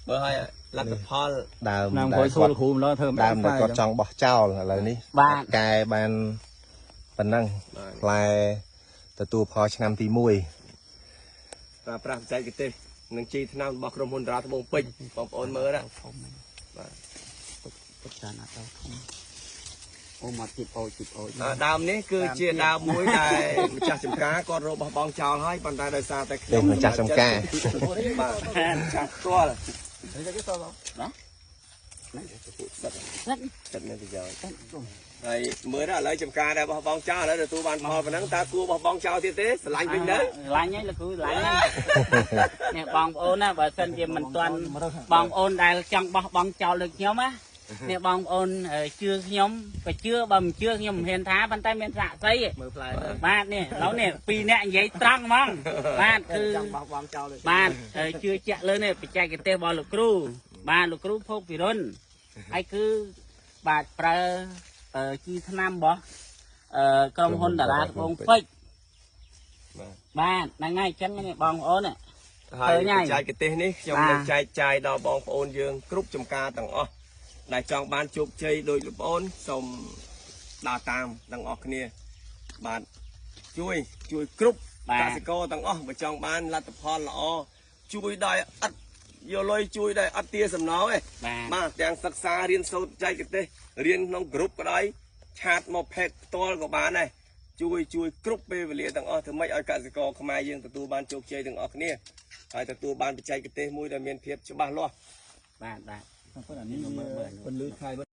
មើលឲ្យលទ្ធផល ដើម ឆ្នាំ ដែល ក្រោយសួរ គាត់ លោកគ្រូម្ដងធ្វើមិន ដើមដែលគាត់ចង់បោះចោលឥឡូវនេះ បាទ កែបានប៉ុណ្ណឹងផ្លែទទួលផលឆ្នាំទី1 ប្រើប្រាស់បច្ចេកទេសនិងជីថ្នាំរបស់ក្រុមហ៊ុនតារាត្បូងពេជ្របងប្អូនមើលណា ធំហ្នឹងទុកច្រើនអត់ដល់ធំអូមកទៀតអូទៀតអូ ដើមនេះគឺជាដើមមួយដែលម្ចាស់ចំការគាត់រកបោះបង់ចោលហើយប៉ុន្តែដោយសារតែ ទេម្ចាស់ចំការ បាទចាស់ផ្ទាល់ចិត្តមានប្រយោជន៍ហើយមើលទៅឥឡូវចំការដែលបោះបង់ចោលឥឡូវទទួលបានផលប៉ុណ្ណឹងតើគួរបោះបង់ចោលទៀតទេស្រឡាញ់វិញទៅ ស្រឡាញ់ហើយលោកគ្រូស្រឡាញ់ហើយនេះបងប្អូនណាបើសិនជាមិនទាន់បងប្អូនដែលចង់បោះបង់ចោលដូចខ្ញុំណានេះបងប្អូនជឿខ្ញុំក៏ជឿបើមិនជឿខ្ញុំមិនហ៊ានថាប៉ុន្តែមានសាក្សី មើលផ្លែ បាទនេះឥឡូវនេះពីរអ្នកនិយាយត្រង់ហ្មងបាទគឺ ចង់បោះបង់ចោល បាទជឿជាក់លើនេះបច្ចេកទេសរបស់លោកគ្រូបាទលោកគ្រូភោគពិរុនហើយគឺបាទប្រើជីថ្នាំរបស់ក្រុមហ៊ុនតារាត្បូងពេជ្របាទហ្នឹងហើយអញ្ចឹងនេះបងប្អូននេះ ហើយ ឃើញហើយ បច្ចេកទេសនេះខ្ញុំ បាទ នឹងចែកចាយដល់បងប្អូនយើងគ្រប់ចំការទាំងអស់ដែលចង់បានជោគជ័យដោយលោកប្អូនសូមដើរតាមទាំងអស់គ្នាបាទជួយជួយគ្រប់ បាទ កសិករទាំងអស់បើចង់បានលទ្ធផលល្អជួយដោយឥតយកលុយជួយដោយឥតទាសំណងឯង បាទ បាទទាំងសិក្សារៀនសូត្របច្ចេកទេសរៀនក្នុងក្រុមក៏ដោយឆាតមកផេកផ្ទាល់ក៏បានដែរជួយជួយគ្រប់ពេលវេលាទាំងអស់ធ្វើម៉េចឲ្យកសិករខ្មែរយើងទទួលបានជោគជ័យទាំងអស់គ្នាហើយទទួលបានបច្ចេកទេសមួយដែលមានភាពច្បាស់លាស់ បាទបាទ ប៉ុន្តែនេះពន្លឺខែ